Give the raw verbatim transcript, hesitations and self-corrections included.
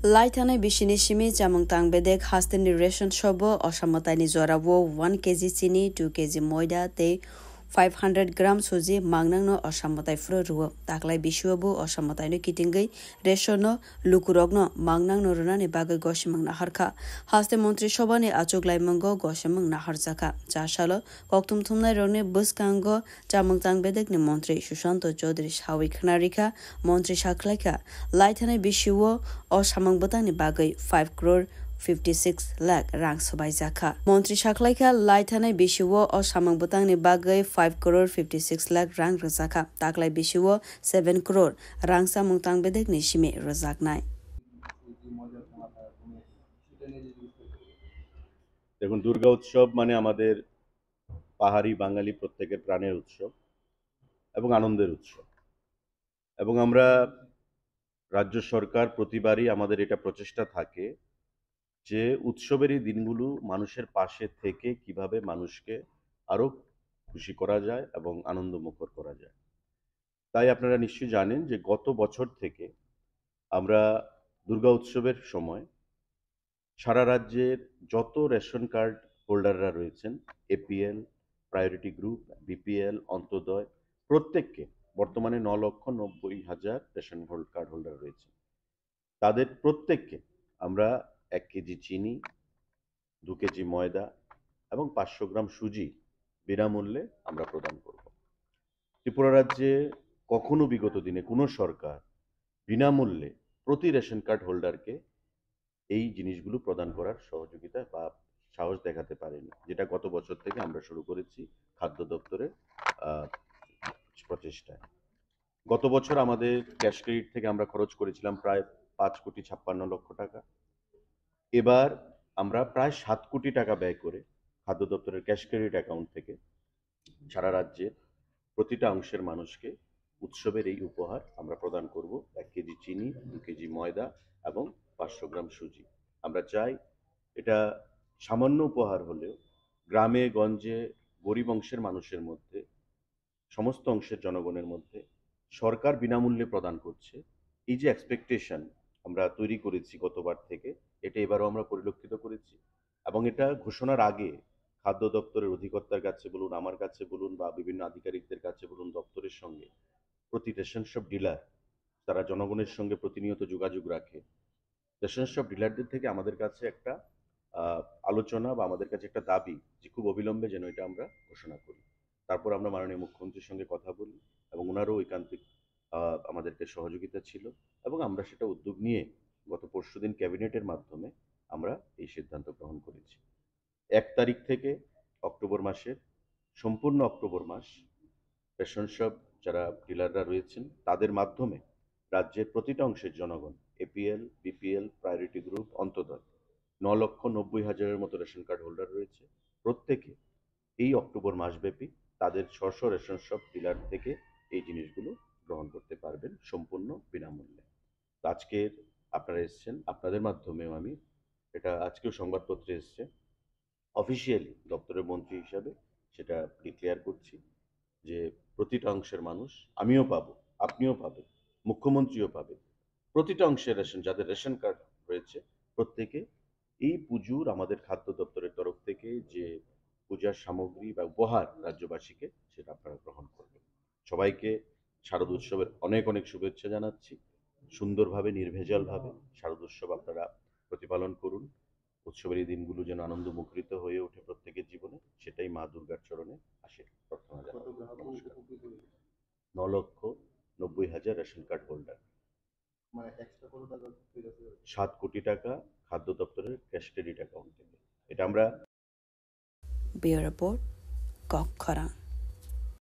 Laithanai bisini simi chamung tang bedek hasteni ration shop o osamwtaini jora o one K G chini, two K G moida tei five hundred gram suji mangnangno osamwtai phuru rwo. Taklai bisio bo osamwtaino kitingwi ration no lukurokno mangnangno rwnani bagwi gosimung naharkha. Haste montri sobani achuk laimungo gosimung naharjakha. Cha salo kokthum thumnairokni bwskango chamung tang bedekni montri Sushanto Chaudhary sawi khwnarikha, montri sakhlaikha, laithanai bisio o samung bwtangni bagwi five crore fifty six lakh rang swbaijakha. Montri sakhlaikha, laithanai bisio o samung bwtangni bagwi five crore fifty six lakh rang rwjakha. Taklai bisio seven crore rang chamung tang bedekni simi rwjaknai. দেখুন, দুর্গা উৎসব মানে আমাদের পাহাড়ি বাঙালি প্রত্যেকের প্রাণের উৎসব এবং আনন্দের উৎসব। এবং আমরা, রাজ্য সরকার প্রতিবারই আমাদের এটা প্রচেষ্টা থাকে যে উৎসবের এই দিনগুলো মানুষের পাশে থেকে কিভাবে মানুষকে আরো খুশি করা যায় এবং আনন্দমুখর করা যায়। তাই আপনারা নিশ্চয়ই জানেন যে গত বছর থেকে আমরা দুর্গা উৎসবের সময় সারা রাজ্যের যত রেশন কার্ড হোল্ডাররা রয়েছেন, APL, priority group, BPL, Antyodaya, প্রত্যেককে, বর্তমানে ন লক্ষ নব্বই হাজার রেশন হোল্ড কার্ড হোল্ডার রয়েছে, তাদের প্রত্যেককে আমরা এক কেজি চিনি, দু কেজি ময়দা এবং পাঁচশো গ্রাম সুজি বিনামূল্যে আমরা প্রদান করব। ত্রিপুরা রাজ্যে কখনো বিগত দিনে কোনো সরকার বিনামূল্যে প্রতি রেশন কার্ড হোল্ডারকে এই জিনিসগুলো প্রদান করার সহযোগিতা বা সাহস দেখাতে পারেনি, যেটা গত বছর থেকে আমরা শুরু করেছি খাদ্য দপ্তরের আহ, প্রচেষ্টায়। গত বছর আমাদের ক্যাশ ক্রেডিট থেকে আমরা খরচ করেছিলাম প্রায় পাঁচ কোটি ছাপ্পান্ন লক্ষ টাকা। এবার আমরা প্রায় সাত কোটি টাকা ব্যয় করে খাদ্য দপ্তরের ক্যাশ ক্রেডিট অ্যাকাউন্ট থেকে সারা রাজ্যের প্রতিটা অংশের মানুষকে উৎসবের এই উপহার আমরা প্রদান করব। এক কেজি চিনি, দু কেজি ময়দা এবং পাঁচশো গ্রাম সুজি। আমরা চাই এটা সামান্য উপহার হলেও গ্রামে গঞ্জে গরিব অংশের মানুষের মধ্যে, সমস্ত অংশের জনগণের মধ্যে সরকার বিনামূল্যে প্রদান করছে, এই যে এক্সপেকটেশন আমরা তৈরি করেছি গতবার থেকে, এটা এবারও আমরা পরিলক্ষিত করেছি। এবং এটা ঘোষণার আগে খাদ্য দপ্তরের অধিকর্তার কাছে বলুন, আমার কাছে বলুন বা বিভিন্ন আধিকারিকদের কাছে বলুন, দপ্তরের সঙ্গে প্রতি রেশন শপ ডিলার, তারা জনগণের সঙ্গে প্রতিনিয়ত যোগাযোগ রাখে, রেশন শপ ডিলারদের থেকে আমাদের কাছে একটা আহ, আলোচনা বা আমাদের কাছে একটা দাবি যে খুব অবিলম্বে যেন এটা আমরা ঘোষণা করি। তারপর আমরা মাননীয় মুখ্যমন্ত্রীর সঙ্গে কথা বলি এবং ওনারও ঐকান্তিক আহ, আমাদেরকে সহযোগিতা ছিল এবং আমরা সেটা উদ্যোগ নিয়ে গত পরশুদিন ক্যাবিনেটের মাধ্যমে আমরা এই সিদ্ধান্ত গ্রহণ করেছি। এক তারিখ থেকে অক্টোবর মাসের সম্পূর্ণ অক্টোবর মাস রেশন শপ যারা ডিলাররা রয়েছেন তাদের মাধ্যমে রাজ্যের প্রতিটা অংশের জনগণ, APL, BPL, priority group, Antyodaya, ন লক্ষ নব্বই হাজারের মতো রেশন কার্ড হোল্ডার রয়েছে, প্রত্যেকে এই অক্টোবর মাসব্যাপী তাদের স্ব স্ব রেশন শপ ডিলার থেকে এই জিনিসগুলো গ্রহণ করতে পারবেন সম্পূর্ণ বিনামূল্যে। তো আজকের আপনারা এসছেন, আপনাদের মাধ্যমেও আমি, এটা আজকেও সংবাদপত্রে এসছে, অফিসিয়ালি দপ্তরের মন্ত্রী হিসাবে সেটা ডিক্লেয়ার করছি যে প্রতিটা অংশের মানুষ, আমিও পাবো, আপনিও পাবেন, মুখ্যমন্ত্রীও পাবে, প্রতিটা অংশের রেশন, যাদের রেশন কার্ড রয়েছে, প্রত্যেকে এই পুজোর আমাদের খাদ্য দপ্তরের তরফ থেকে যে পূজার সামগ্রী বা উপহার রাজ্যবাসীকে, সেটা আপনারা গ্রহণ করবেন। সবাইকে শারদ উৎসবের অনেক অনেক শুভেচ্ছা জানাচ্ছি। সুন্দরভাবে, নির্ভেজালভাবে শারদ উৎসব আপনারা প্রতিপালন করুন। উৎসবের এই দিনগুলো যেন আনন্দ মুখরিত হয়ে ওঠে প্রত্যেকের জীবনে, সেটাই মা দুর্গার চরণে আশীর প্রার্থনা জানাই। নমস্কার। ন লক্ষ নব্বই হাজার রেশন কার্ড হোল্ডার। সাত কোটি টাকা খাদ্য দপ্তরের ক্যাশ ক্রেডিট অ্যাকাউন্ট থেকে। এটা আমরা Bureau Report, Kok Khorang.